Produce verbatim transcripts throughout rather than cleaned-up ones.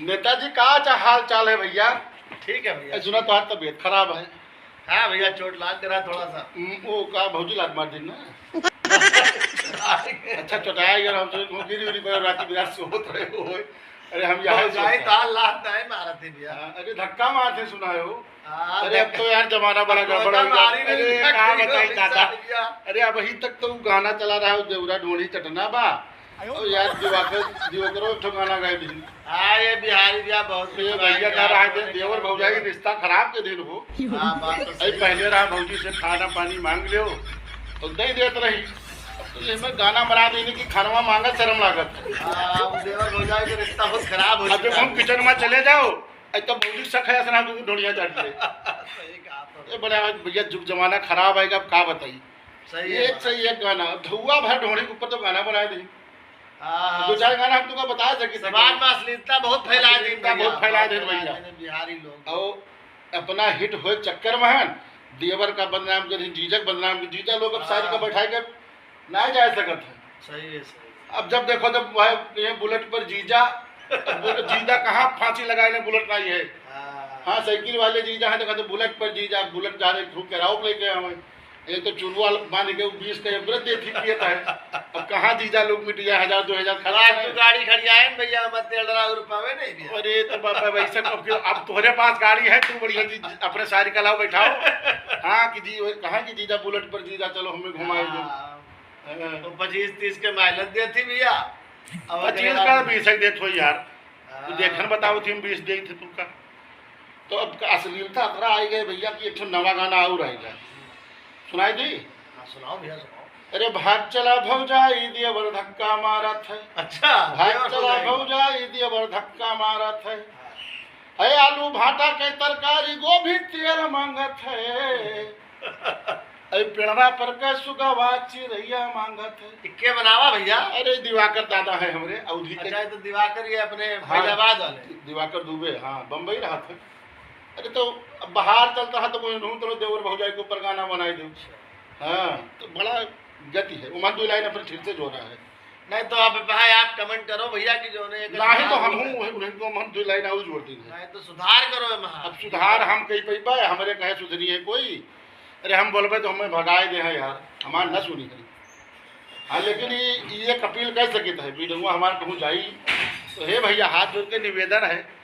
नेताजी, का चा-, हाल चाल है भइया? ठीक है भइया। ए, सुना, तोहार तबीयत खराब है। हाँ भइया, चोट लाग रहा थोड़ा सा। हम्म, वो का भौजी लात मार दिन ना। अच्छा, चोटाया यार, हम तो गिरी उरी पर रात बिरात सोत रहे हो। अरे, हम यहाँ भौजाई सोत तो लात नहीं मारा थे भइया। हाँ, अरे, धक्का मार थे सुना हो। हाँ, अरे, अब तो यार जमाना बड़ा अब तो गड़बड़ हो गया। अरे, का बताई दादा। अरे, अबहीं तक तो गाना चला रहा है, देवरा ढोली चटना बा। अरे यार, दिवाकर, दिवाकरो एक ठो गाना गाए दिन। हाँ, ये बिहारी भइया बहुत ये कुछ भइया गाए का हैं, रहा है, बोले देवर भौजाई रिश्ता खराब के दिन हो। हाँ, बात तो अरे, सही है। पहले रहा भौजी से खाना पानी मांग लियो, तो दे देत रही। अब तो ये में गाना बना देने की खानवा मांगा शर्म लागत। हाँ, अब देवर भौजाई के रिश्ता बहुत खराब हो अब जब चुका हम है। किचन में चले जाओ, अरे, तो भौजी सखा ऐसा ना तू ढोलिया चाट ले। सही कहा तो। ये बड़ा भइया, जुग जमाना खराब आएगा, अब का बताई। सही है एक बात। सही एक गाना, धुआं भर ढोली के ऊपर तो गाना बनाए दे। हाँ, दो चार गाना हम तुमको बता सके थे। समाज में अश्लीलता बहुत फैला दे अश्लीलता भइया, बहुत फैला बहुत दे फैला भइया। दे बिहारी लोग। और अपना हिट होए चक्कर में है, देवर का बदनाम कर, जीजक बदनाम कर, जीजा लोग अब शादी का हाँ। बैठाए के ना जा सकत है। सही है, सही है। अब जब देखो, जब वह ये बुलेट पर जीजा, अब बोलो, जीजा कहाँ फांसी लगाए ने, बुलेट नहीं है। हाँ। हाँ, साइकिल वाले जीजा हैं, तो कहते बुलेट पर जीजा, बुलेट जा रहे, खूब केराव लेके आवे। ये तो चुरुआ बांध के वो बीस का एवरेज दे ठीक किया था। अब कहाँ जीजा लोग मिट जाए, हजार दो हजार खर्च लाख करें। तो गाड़ी खड़ी आए न भइया, हम तेल डरा और पावे नहीं भइया। अरे तो बाबा, वैसे अब क्यों, अब तुम्हारे पास गाड़ी है, तू बढ़िया जी अपने सारी कलाओ बैठाओ। हाँ कि जी, कहाँ की जीजा बुलेट पर जीजा, चलो हमें घुमाए दो। हाँ। हाँ। तो पच्चीस तीस के माइलेज देती भइया। अब पच्चीस अगर का हम बीस ही देत हो यार। तू हाँ। देखन बताओ थी, हम बीस देत थे तुमका। तो अब का अश्लीलता अतरा आई गए भइया कि एक ठो नवा गाना और आई गए। सुनाई दी? हाँ, सुनाओ भइया, सुनाओ। अरे भाग चला भौजाई, देवर धक्का मारत है। अच्छा, भाग देवर चला भौजाई। भौजाई, देवर धक्का मारत है। हाँ। है आलू भाटा के तरकारी, गोभी तेल मांगत है। अरे पेड़वा पर के सुगवा चिरैया मांगत है। इक्के बनावा भइया। अरे दिवाकर दादा है हमरे, अवधी के। अच्छा, ये तो दिवाकर ये अपने हाँ, फैजाबाद वाले। दिवाकर दुबे, हाँ, बम्बई रहत है। अरे तो अब बाहर चलता है तो कोई नहूँ तो देवर भौजाई के ऊपर गाना बनाई दे। अच्छा। हाँ, तो बड़ा गति है। उमन दो लाइन अपने ठीक से जोड़ा है। नहीं तो आप भाई आप कमेंट करो भइया कि जो उन्हें एक नहीं तो हम हूँ, उन्हें तो हम दो लाइन और जोड़ देंगे। नहीं तो सुधार करो एमा। अब सुधार हम कहीं पैबा है, हमरे कहे सुधरी है कोई। अरे हम बोलबे तो हमें भगाए दे हैं यार, हमार न सुनी है। हाँ, लेकिन ये, ये एक अपील कर सकित है, वीडियो हमार कहूँ जाई तो हे भइया, हाथ जोड़ के निवेदन है,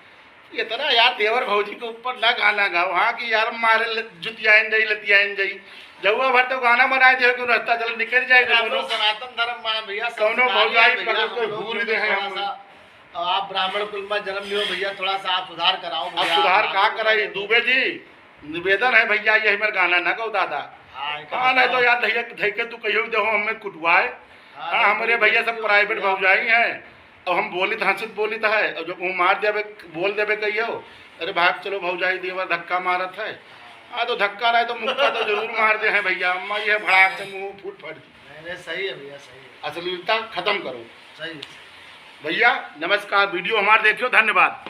इतना यार देवर भौजी के ऊपर ना गाना गाओ। हाँ कि यार मारे ल-, जुतियाइन जाई, लतियाइन जाई। जौआ भर तो गाना बनाए दे कि रास्ता चल निकल जाए अरे, हम दोनों। लोग सनातन धर्म में भइया, कौनो संस्कारी भौजाई है भइया, पकड़ के हम लोग हूर दे हैं थोड़ा हम। सा, आप ब्राह्मण कुल में जन्म लियो भइया, थोड़ा सा आप सुधार कराओ आप भइया, सुधार आप का लोग कराई? दुबे जी, निवेदन है भइया, ये हमार गाना ना गाओ दादा। हाँ, हाँ, नहीं तो यार धैया, धैके तू कहियो दे हो हमें कुटवाए। हाँ, हाँ, नहीं, हमरे भइया सब प्राइवेट भौजाई हैं। अब हम बोलित, हंसित बोलित है, अब जब वो मार देबे, बोल देबे कहियो, "अरे भाग चलो भौजाई, देवर धक्का मारत है।" हाँ, तो धक्का रहे तो मुक्का तो जरूर मार दे हैं भइया, अम्मा ये भड़ाक से मुंह फूट फट। नहीं, नहीं, सही है भइया, सही है। अश्लीलता खत्म करो। सही है। भइया, नमस्कार, वीडियो हमार देखियो, धन्यवाद।